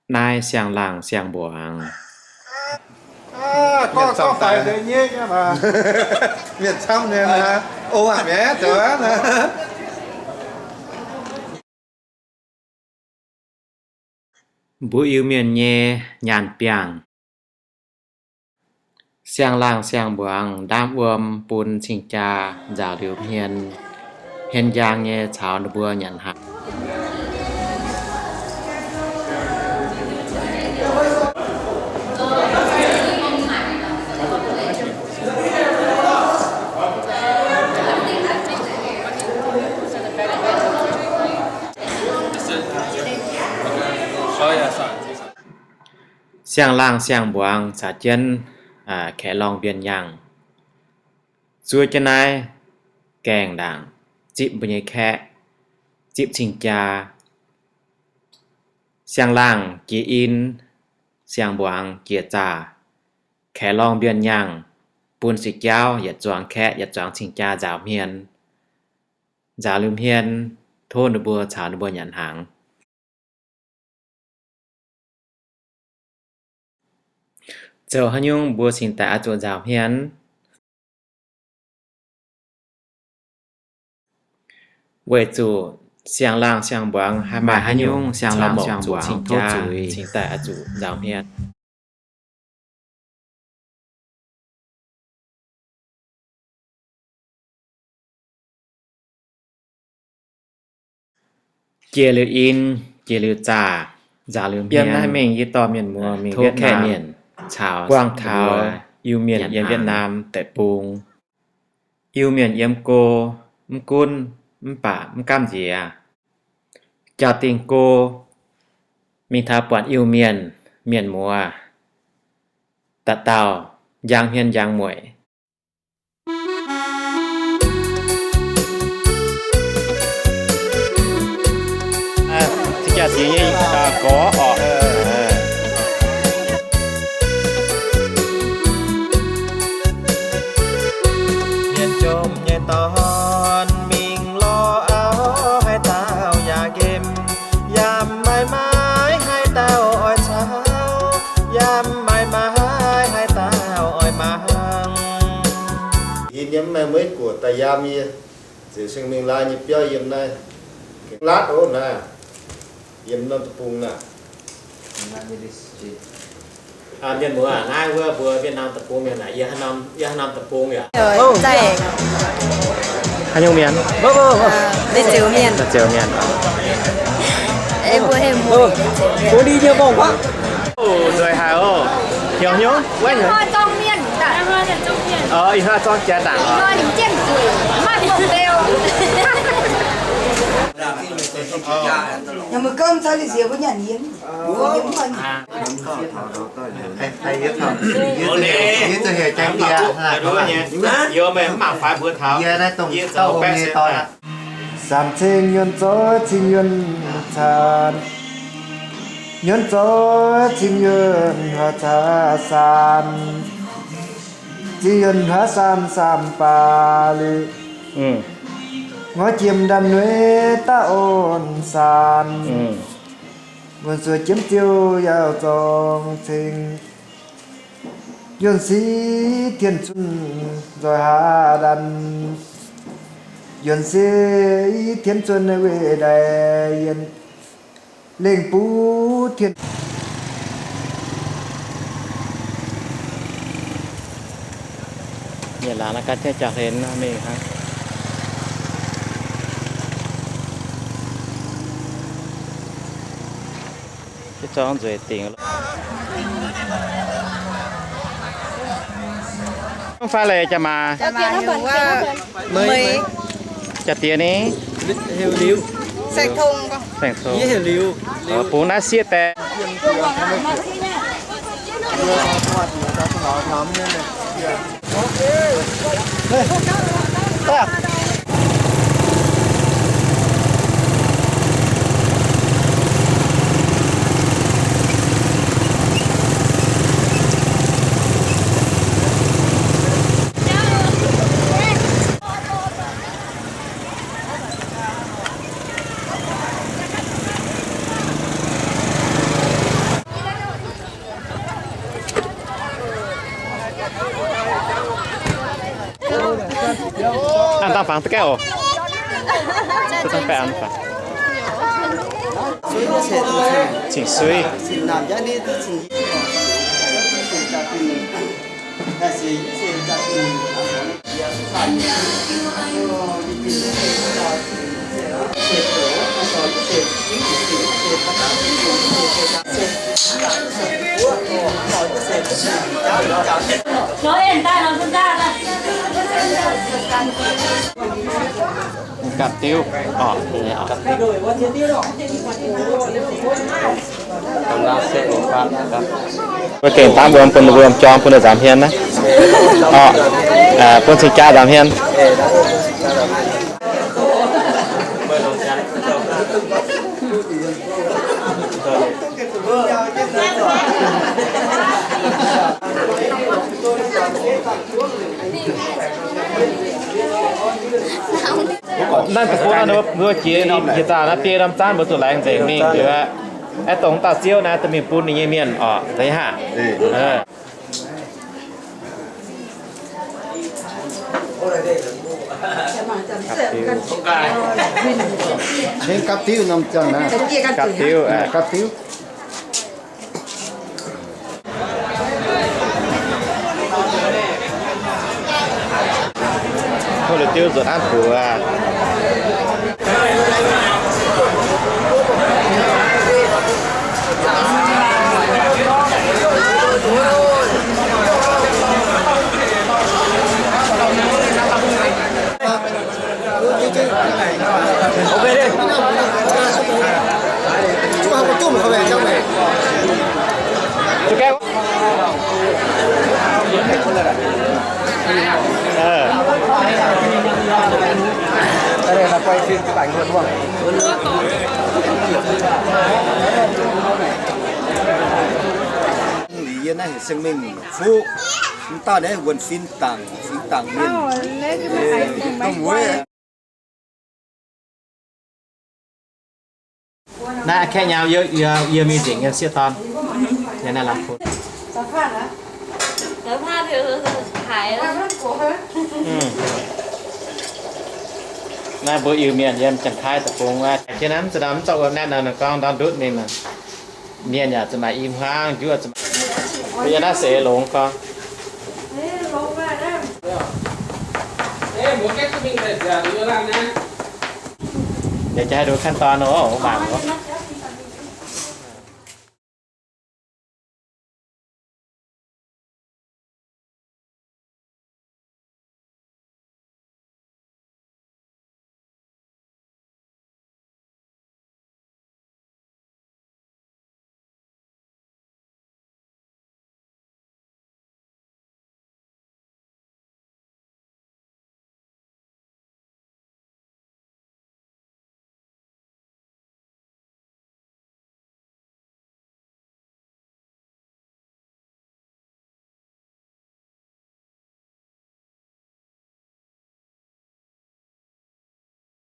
naaiv siang-laangh siang-mbuangz. Mienh camv nyei, o, aqc mi'aqv, zoux aqv. Mbuo Iu-Mienh nyei nyaanh biangh. Siang-laangh siang-mbuangz ndaamv wuom bun cing-jaa nzaaux liuz hmien, hmien njang nyei caux ninh mbuo nyanc hnaangx. Siang-laangh siang-mbuangz caux jienv kaeqv lorngh mbienx nyangh, zuov jienv naaiv gaengh ndaangc, zipv mbuo nyei kaeqv, zipv cing-jaa. Siang-laangh jiex in, siang-mbuangz jiex zaah, kaeqv lorngh mbienx nyangh, bun se jauv yietc zuangx kaeqv yietc zuangx cing-jaa nzaaux hmien. Nzaaux liuz hmien, tov ninh mbuo caux ninh mbuo nyanc hnaangx. Zoux haaix nyungc mbuo cingx daaih oix zuqc nzaaux hmien? Weic zuqc siang-laangh siang-mbuangz haih maaih haaix nyungc siang-laangh siang-mbuangz tov zuiz cingx daaih oix zuqc nzaaux hmien. Jiex liuz in, jiex liuz zaah, nzaaux liuz hmien. Yiem naaiv mingh yie dorh mienh muoz mingh tov Vietnam mienh caux buangh taux Iu-Mienh yiem Vietnam deic-bung. Iu-Mienh yiem go mv gunv mv baac mv gamh nziex, jaa-dingh go mingh taux buatc Iu-Mienh mienh muoz, dauh dauh njang hmien njang mueic. Mienh jomc nyei dorn mingh lorz auv, haaix dauh yaac nqemh. Yaac maiv maaih haaix dauh oix caux, yaac maiv maaih haaix dauh oix mangc. Yie nyei mv maaih meiv guoqv daaih yiem yie, ziouc seng mingh lai nyei biauv yiem naaiv. Laatv oc naaiv, yiem norm deic-bung naaiv. Mienh muoz, naaiv wuov mbuo Vietnam deic-bung mienh aac, yie haaix norm deic-bung yaac. Haaix nyungc mienh? Deic-ziux mienh. Deic-ziux mienh. Mbuo ninh nyei mbuo nquaqv. Nzueic haic oc. Heuc haaix nyungc? Ih hnoi zorng jiex ndaangc. Samx cing nyuonh zoih cing nyuonh caanx, nyuonh zoih cing nyuonh huaax caanx, cing nyuonh huaax caanx samx baac liuz, ngoi jiem ndamv nuiv daaih onv saanx, wuonh suoh jiemv ziouc yaac zorng cing. Yuonh sic tien zunh nzoih haav ndanc, yuonh sic tien zunh weih ndaix yienh, lengh buv tien. Mienh laangz naaiv gan jienv jauv-hlen mingh hnangv. Zorng nzueic dingc. Fai leiz jaa-maaz? Jaa-diex ni? Saeng-Tong. Bungx naaiv sieqv daaih. Fangx duqv gaengh oc. Cingx suiv. Gapv diuv oc. Mbuo gengh daav mbuo bun mbuo jorm bun nzaamc hmien naaiv. Oc, bun cing jaa nzaamc hmien. Naaiv deic-bung naaiv mbuo jiex jiex daaih naaiv biei norm zaanv mbuo zuqc laengz nzengc mingh liuz aqv. Aeqv, dongh dauh ziouv naaiv daaih mingh bun ninh nyei mienh oc, deix haac. Gapv diuv norm ziangh naaiv. Gapv diuv, gapv diuv. Tov liuz diuv nzuonx an buoz. Liuz yie naaiv heuc Seng-Mengh Fuqv, m'dauh naaiv wuonc fin dangc, fin dangc mienh. Naaiv kaeqv nyei, yie mingh nzengc nyei sieqv dorn. Yie naaiv lamh bun. Naaiv mbuo Iu-Mienh yiem Janx-Taiv deic-bung wuov. Jienv naaiv mv zuqc, mv zorqv wuom naetv nor, ninh gorngv ndortv ndutv ninh. Mienh yaac zuqc maaih i hmuangv, njuov zuqc maaih. Yie naaiv seix longx gorngv. Yie jaa haih nduqc ขั้นตอน oc, mangc oc.